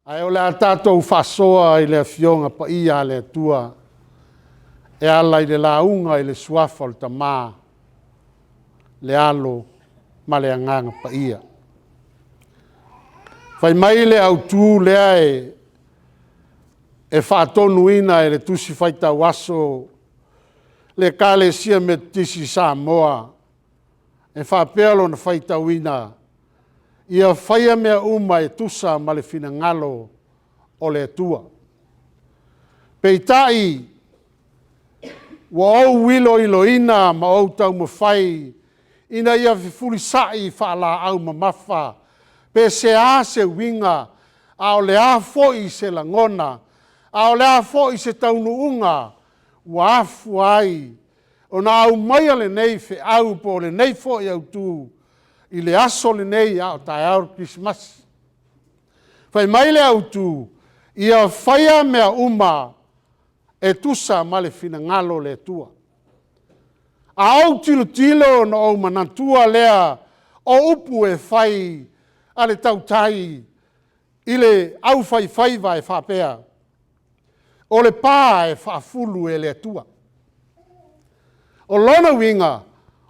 Ae o le a tatou faasoa i le Afioga Paia a le Atua e ala i le lauga i le Suafa o le Tama, le Alo ma le Agaga Paia. Fai mai le autu lea e faatonuina e le Tusi Faitau Aso le Ekalesia Metotisi i Samoa e faapea lona faitauina, ia faia mea uma e tusa ma le finagalo o le Atua. Peitai, ua ou iloiloina ma ou taumafai ina ia fefulisai faalaau mamafa pe sea se uiga, a o le a foi se lagona, a o le a foi se taunuuga ua afua ai ona aumaia lenei feau po o lenei foi autu i le aso lenei a o taeao le Kerisimasi. Fai mai le autu, ia faia mea uma e tusa ma le finagalo o le Atua. A ou tilotilo ona ou manatua lea o upu e fai a le tautai i le aufaifaiva e faapea, “O le pa e faafulu e le Atua.” O lona uiga,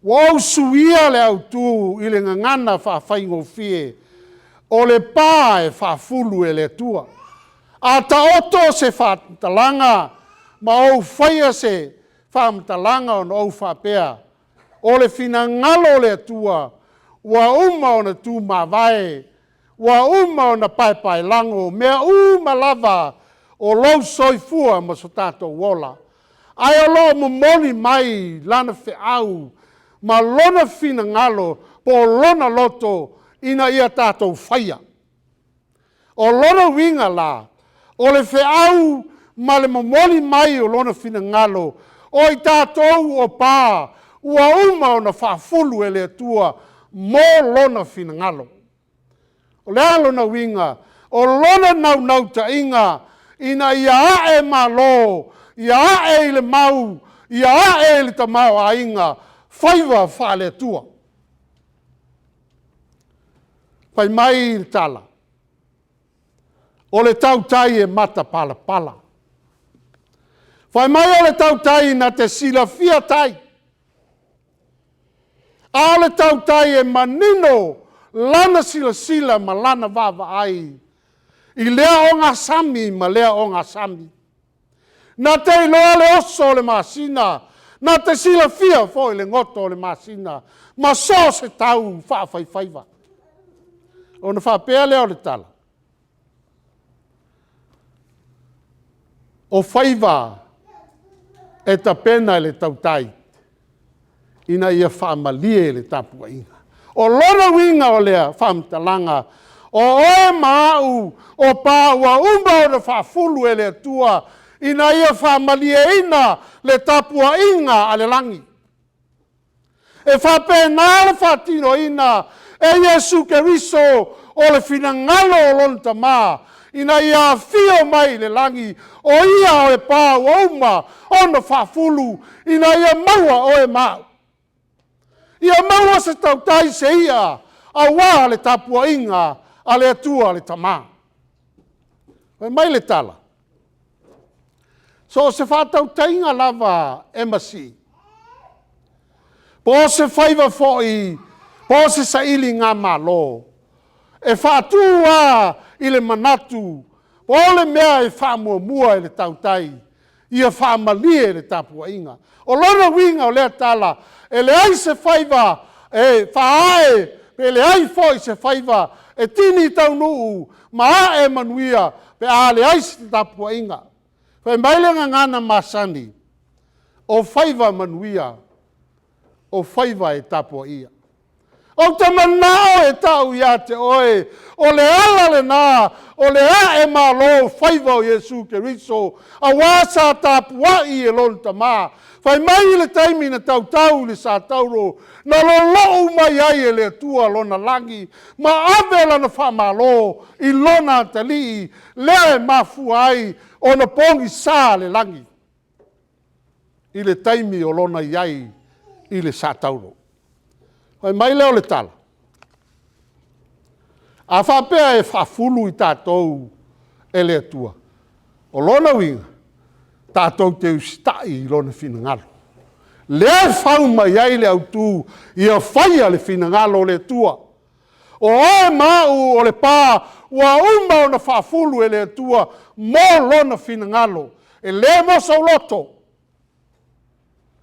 ua ou suia le autu i le gagana faafaigofie, o le pa e faafulu e le Atua. A taoto se faamatalaga ma ou faia se faamatalaga ona ou faapea, o le finagalo o le Atua ua uma ona tumavae, ua uma ona paepaelago mea uma lava o lou soifua ma so tatou ola, ae o lo o momoli mai Lana feau ma Lona finagalo po o Lona loto ina ia tatou faia. O lona uiga la, o le feau ma le momoli mai o Lona finagalo, o i tatou o pa ua uma ona faafulu e le Atua mo Lona finagalo. O le a lona uiga? O lona naunautaiga ina ia ae malo, ia ae i le mau, ia ae i le tamaoaiga faiva faale-Atua. Fai mai le tala, o le tautai e matapalapala. Fai mai o le tautai na te silafia tai, a o le tautai e manino lana silasila ma lana vaavaai i lea ogasami ma lea ogasami. Na te iloa le oso o le masina, na te silafia foi le goto o le masina, ma so o se tau faafaifaiva. Ona faapea lea o le tala, o faiva e tapena e le tautai ina ia faamalie i le tapuaiga. O lona uiga o lea faamatalaga, o oe ma au o pa ua uma ona faafulu e le Atua ina ia faamalieina le tapuaiga a le lagi. E faapena le faatinoina e Iesu Keriso o le finagalo o lona Tama ina ia afio mai i le lagi, o Ia o le pa ua uma ona faafulu ina ia maua oe ma au. Ia maua se tautai se i'a aua le tapuaiga a le Atua le Tama. Fai mai le tala, so o se faatautaiga lava e masii, po o se faiva foi po o se sailigamalo, e faatu lava i le manatu o le mea e faamuamua e le tautai, ia faamalie le tapuaiga. O lona uiga o lea tala, e leai se faiva e faaae pe leai foi se faiva e tini taunuu ma ae manuia pe a leai se tapuaiga. Fai mai le gagana masani, o faiva manuia, o faiva e tapuaia. Ou te manao e tau ia te oe, o le ala lena o le ae malo o faiva o Iesu Keriso, aua sa tapuai e lona Tama. Fai mai le taimi na tautau i le satauro, na lolou mai ai e le Atua lona lagi ma ave lana faamalo i lona atalii, lea e mafua ai ona pogisa le lagi i le taimi o lona i ai i le satauro. Fai mai lea o le tala, a faapea e faafulu i tatou e le Atua. O lona uiga, tatou te usitai i Lona finagalo. Lea e fau mai ai le autu, ia faia le finagalo o le Atua. O oe ma au o le pa ua uma ona faafulu e le Atua mo Lona finagalo. E le mo sou loto,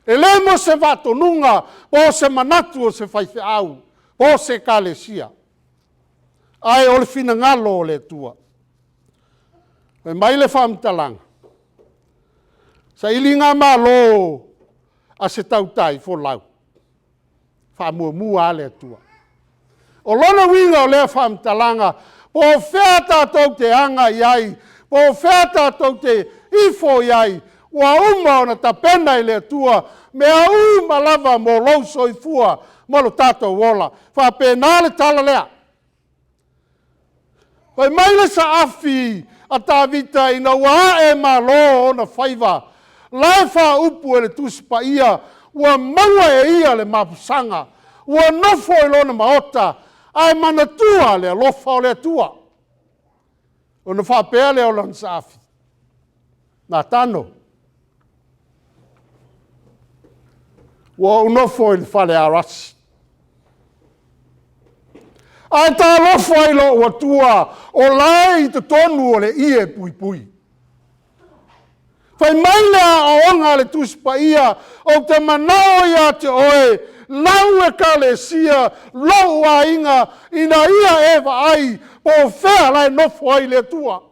e le mo se faatonuga po o se manatu o se faifeau po o se Ekalesia, ae o le finagalo o le Atua. Fai mai le faamatalaga, sailigamalo a se tautai folau, faamuamua lava le Atua. O lona uiga o lea faamatalaga, po o fea tatou te aga i ai, po o fea tatou te ifo i ai, ua uma ona tapena e le Atua mea uma lava mo lou soifua ma lo tatou ola. E faapena le tala lea. Fai mai le saafi a Tavita ina ua ae malo ona faiva, la e faaupu e le Tusi Paia, ua maua e ia le mapusaga, ua nofo i lona maota ae manatua le alofa o le Atua. Ona faapea lea o lana saafi, Natano, ua ou nofo i le falearasi, ae talofa i lou Atua o la e i totonu o le ie puipui. Fai mai le aoaoga a le Tusi Paia, ou te manao ia te oe, lau ekalesia, lou aiga, ina ia e vaai po o fea la e nofo ai le Atua.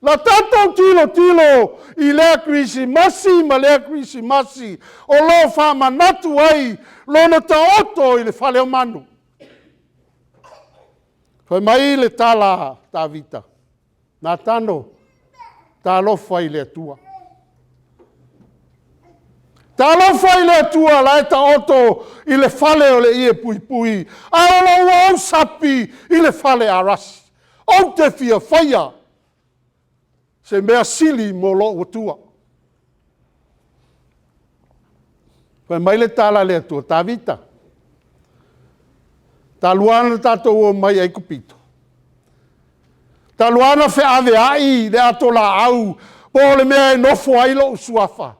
Na tatou tilotilo i lea Kerisimasi ma lea Kerisimasi o lo o faamanatu ai lona taoto i le fale o manu. Fai mai le tala a Tavita, Natano, talofa i le Atua. Talofa i le Atua o la e taoto i le fale o le ie puipui, a o lou ou sapi i le fale arasi. Ou te fia faia se mea sili mo lou Atua. Fai mai le tala a le Atua, Tavita, talu lava ona tatou omai i Aikupito, talu lava ona feaveai le atolaau po o le mea e nofo ai lou suafa.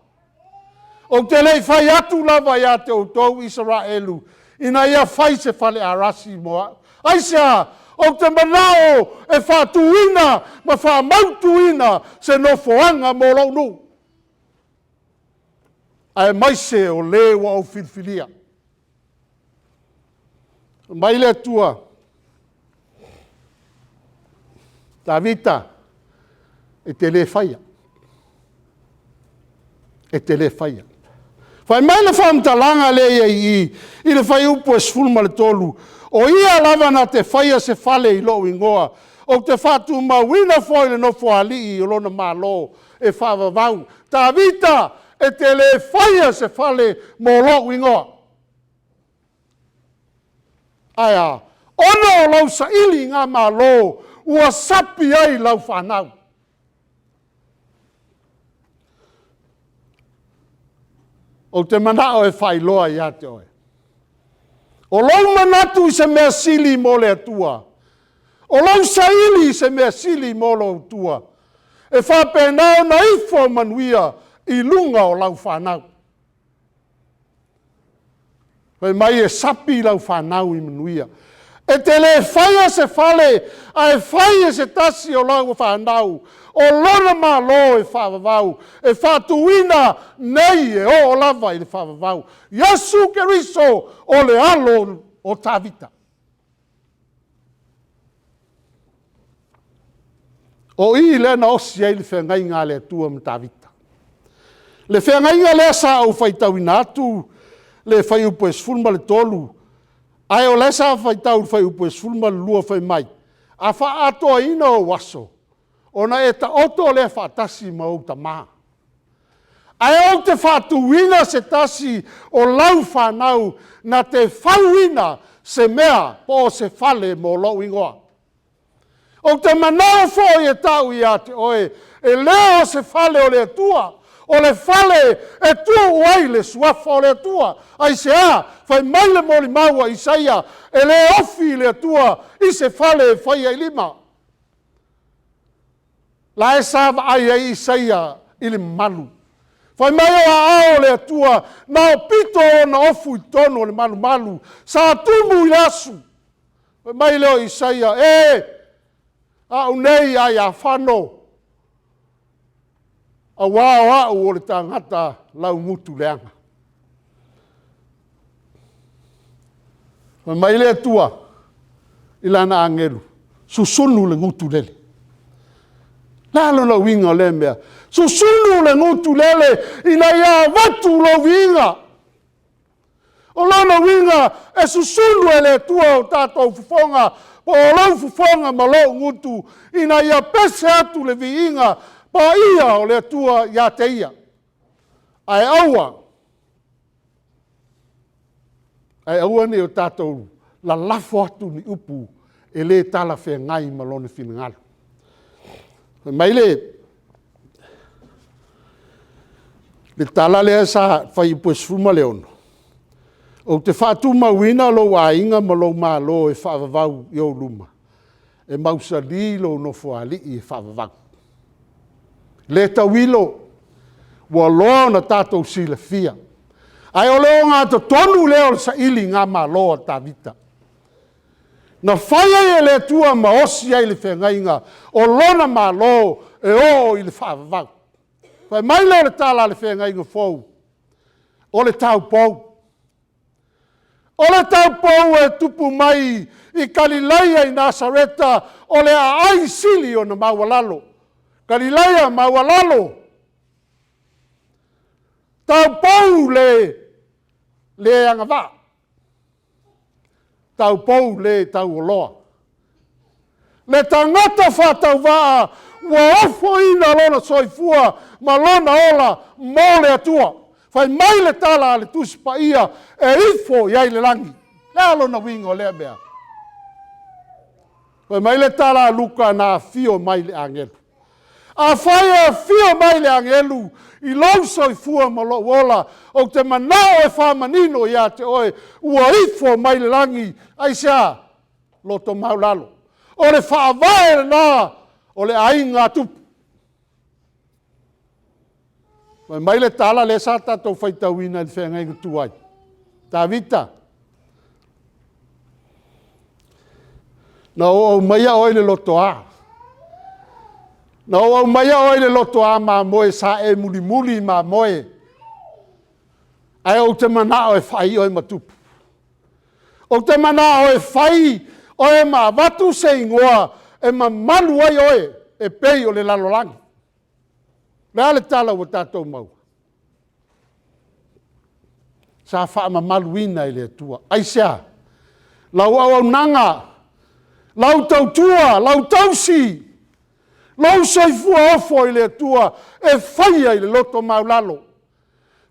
Ou te le i fai atu lava ia te outou Isaraelu, ina ia fai se fale arasi mo au. Aisea? Ou te manao e faatuina ma faamautuina se nofoaga mo lou nuu, aemaise o le ua ou filifilia. Fai mai le Atua, Tavita, e te le faia, e te le faia. Fai mai le faamatalaga lea e i i, i le fuaiupu 13, o ia lava na te faia se fale i lou igoa, ou te faatumauina foi le nofoalii o lona malo e faavavau. Tavita, e te le faia se fale mo lou igoa. Ae a? Ona o lou sailigamalo ua sapi ai lau fanau. Ou te manao e faailoa ia te oe, o lou manatu i se mea sili mo le Atua, o lou saili i se mea sili mo le Atua, e faapena ona ifo manuia i luga o lau fanau. Fai mai e sapi lau fanau i manuia. E te le faia se fale, ae fai e se tasi o lau fanau o lona malo e faavavau, e faatuina nei e oo lava i le faavavau. Iesu Keriso o le alo o Tavita. O i lea na osi ai le feagaiga a le Atua ma Tavita. Le feagaiga lea sa ou faitauina atu le fuaiupu 13, ae o lea sa faitau i le fuaiupu 12 fai mai, a faaatoaina ou aso, ona e taoto lea faatasi ma ou tama. Ae ou te faatuina se tasi o lau fanau na te fauina se mea po o se fale mo lou igoa. Ou te manao foi e tau ia te oe, e le o se fale o le Atua, o le fale e tuu ai le suafa o le Atua. Aisea? Fai mai le molimau a Isaia, e le ofi le Atua i se fale e faia i lima. La e sa vaai ai Isaia i le mamalu. Fai mai o aao o le Atua, na o pito ona ofu i totonu o le malumalu, sa tumu i le asu. Fai mai lea o Isaia, e, au nei ai afano, auā o au o le tagata laugutu leaga. Fai mai le Atua i lana agelu, susunu le gutulele. O le a lona uiga o lea mea? Susunu le gutulele ina ia avatu lou viiga. O lona uiga, e susunu e le Atua o tatou fofoga, po o lou fofoga ma lou gutu ina ia pese atu le viiga paia o le Atua ia te Ia. Ae aua, ae aua ne i o tatou lalafo atu ni upu e le talafeagai ma Lona finagalo. Fai mai le tala lea sa fuaiupu e 16, ou te faatumauina lou aiga ma lou malo e faavavau i ou luma, e mausali lou nofoalii e faavavau. E le tauilo, ua loa ona tatou silafia, ae o le ogatotonu lea o le sailigamalo a Tavita. Na fai ai e le Atua ma osi ai le feagaiga, o lona Malo e oo i le faavavau. Fai mai lea o le tala a le Feagaiga Fou, o le taupou. O le taupou e tupu mai i Kalilaia i Nasareta, o le aai sili ona maualalo. Kalilaia maualalo, taupou le le agavaa, taupou le taualoa. Le tagata faatauvaa ua ofoina lona soifua ma lona ola mo le Atua. Fai mai le tala a le Tusi Paia, e ifo i ai le lagi. O le a lona uiga o lea mea? Fai mai le tala a Luka na afio mai le agelu. Afai e afio mai le agelu i lou soifua ma lou ola, ou te manao e faamanino ia te oe, ua ifo mai le lagi. Aisea? Loto maualalo. O le faavae lena o le aiga a Tupu. Fai mai le tala lea sa tatou faitauina i le feagaiga tuai. Tavita, na ou aumaia oe i le lotoa. Na ou aumaia oe i le lotoa mamoe sa e mulimuli mamoe, ae ou te manao e fai oe ma tupu. Ou te manao e fai oe ma avatu se igoa e mamalu ai oe e pei o le lalolagi. O le a le tala ua tatou maua? Sa faamamaluina e le Atua. Aisea? Lau auaunaga, lau tautua, lau tausi, lou soifua ofo i le Atua e faia i le loto maualalo.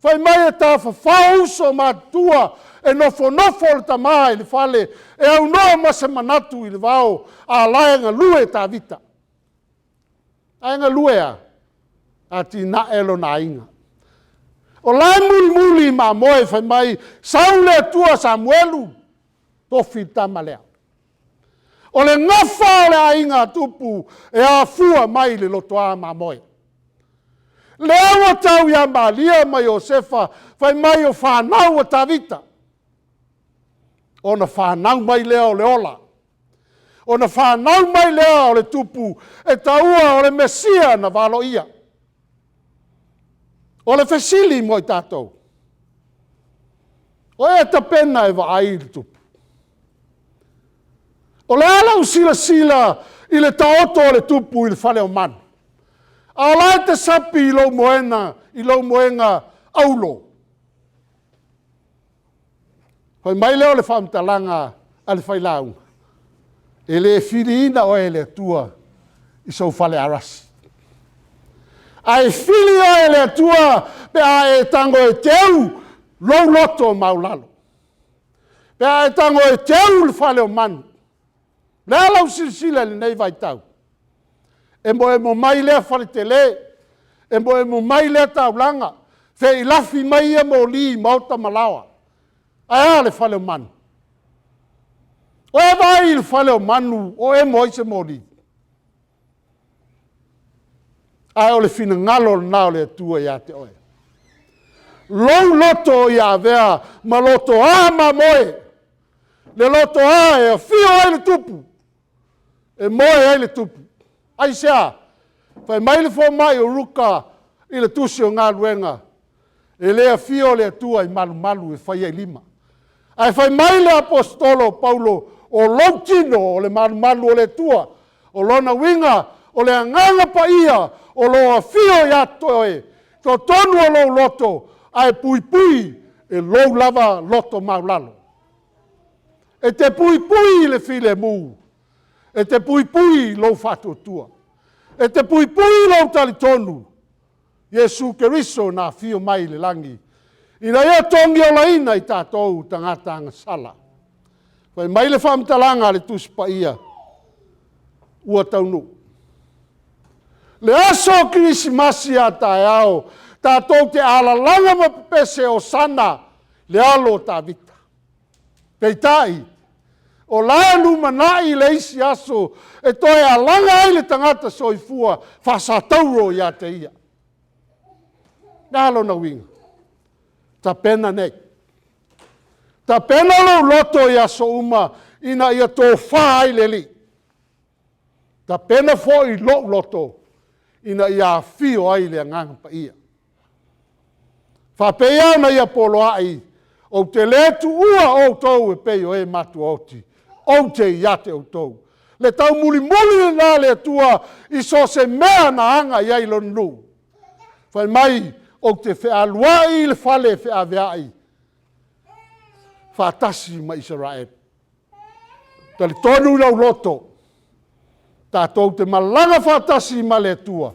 Fai mai e tafafao uso matutua, e nofonofo le tama i le fale e aunoa ma se manatu i le vao, a o la e galue Tavita. A e galue a? Atinae lona aiga. O la e mulimuli mamoe fai mai sau le Atua Samuelu, tofi le tama lea. O le gafa o le aiga a Tupu e afua mai le lotoa mamoe. Lea ua tau ia Maria ma Iosefa, fai mai o fanau a Tavita, ona fanau mai lea o le ola, ona fanau mai lea o le Tupu e taua o le Mesia na valoia. O le fesili mo i tatou, o e tapena e vaai le Tupu? O le a lau silasila i le taoto o le Tupu i le fale o manu, a o la e te sapi i lou moena i lou moega auro. Fai mai lea o le faamatalaga a le Failauga, e le filiina oe e le Atua i sou fale arasi, ae fili oe e le Atua pe a e tago e teu lou loto maualalo, pe a e tago e teu le fale o manu. O le a lau silasila i lenei vaitau? Emoemo mai lea faletele, emoemo mai lea taulaga, feilafi mai ia moli i maota ma laoa. Ae a le fale o manu? O e vaai i le fale o manu o emo ai se moli? Ae o le finagalo lena o le Atua ia te oe. Lou loto ia avea ma lotoa mamoe, le lotoa e afio ai le Tupu, e moe ai le Tupu. Aisea? Fai mai le fomai o Ruka i le tusi o Galuega, e le afio le Atua i malumalu e fai ai lima. Ae fai mai le Aposetolo o Paulo, o lou tino o le malumalu o le Atua. O lona uiga, o le Agaga Paia o lo o afio ia te oe, totonu o lou loto, ae puipui e lou lava loto maualalo. E te puipui i le filemu, e te puipui i lou faatuatua, e te puipui lou talitonu, Iesu Keriso na afio mai i le lagi, ina ia togiolaina i tatou tagata agasala. Fai mai le faamatalaga a le Tusi Paia, ua taunuu. Le aso Kerisimasi a taeao, tatou te alalaga ma pepese, Hosana le alo o Tavita. Peitai, o la e lumanai le isi aso e toe alaga ai le tagata soifua faasatauro ia te ia. O le a lona uiga? Tapena nei. Tapena lou loto i aso uma ina ia tofa ai le Alii. Tapena foi lou loto ina ia afio ai le Agaga Paia. Faapei ona ia poloai, ou te le tuua outou e pei o e matuaoti, ou te ia te outou. Le taumulimuli lena a le Atua i so o se mea na aga i ai lona nuu. Fai mai, ou te fealuai i le fale feaveai faatasi ma Isaraelu. Talitonu lou loto, tatou te malaga faatasi ma le Atua,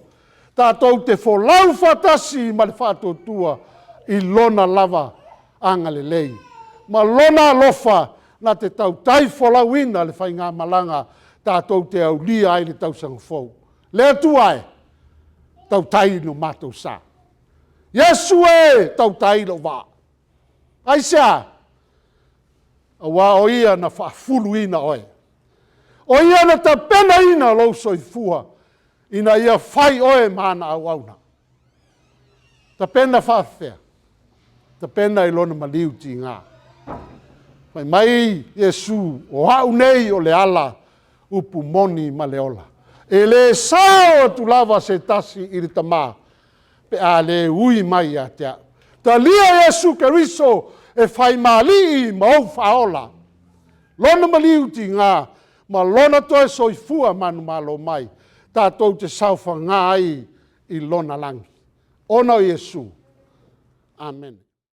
tatou te folau faatasi ma le faatuatua i Lona lava agalelei ma Lona alofa na te tautai folauina le faigamalaga tatou te aulia ai le tausaga fou. Le Atua e, tautai lo matou sa. Iesu e, tautai lou vaa. Aisea? Aua o Ia na faafuluina oe. O Ia na tapenaina lou soifua ina ia fai oe ma ana auauna. Tapena faafefea? Tapena i lona maliu tiga. Fai mai Iesu, o au nei o le ala, upu moni ma le ola. E le sao atu lava se tasi i le Tama pe a le ui mai ia te au. Talia Iesu Keriso e fai ma Alii ma ou Faaola. Lona maliu tiga ma lona toe soifua manumalo mai, tatou te saofaga ai i lona lagi. Ona o Iesu. Amene.